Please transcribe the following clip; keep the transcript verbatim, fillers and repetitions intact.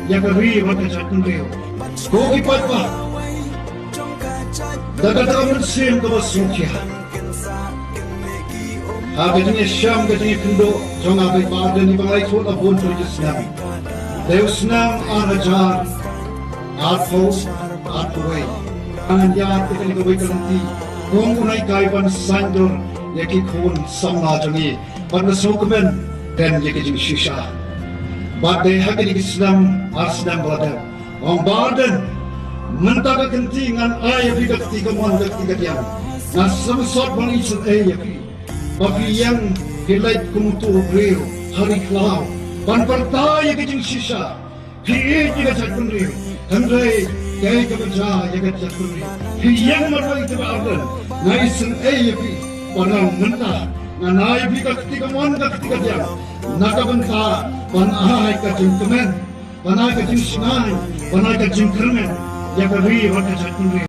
ïa ka ri bad ka jaitbynriew. Ko ki paidbah, da kata ka mynsiem kaba sngewkhia, ha ka jingïashem, ka jingïakynduh jong u Bah Ardent, iba ngi la ïathuh la bun tylli ki snem, dei u snem ar hajar arphew, arphew wei, ngan ïaid ïa kane kawei ka lynti kum u nonghikai ban saiñdur ïa ki khun samla jong ngi. Bad nga sngewkmen, don ïa ka jingshisha. Bad dei ha kine ki snem ar snem ba la dep, ong Bah Ardent, mynta ka kynti ngan ai ïa phi ka kti kamon ka kti kadiang. Nga sngewsot ban isynei ïa phi ba phi ïeng, phi leit kum uto u briew ha ri khlaw ban pyrta ïa ka jingshisha. Phi ïeit ïa ka jaitbynriew, hynrei kaei kaba jia ïa ka jaitbynriew? Phi ïeng marwei te Bah Ardent, nga isynei ïa phi ba ngan mynta ngan ai phi ka kti kamon ka kti kadiang, na ka bynta ban ai ka jingkmen, ban ai ka jingshngaiñ, ban ai ka jingkyrmen ïa ka ri bad ka jaitbynriew.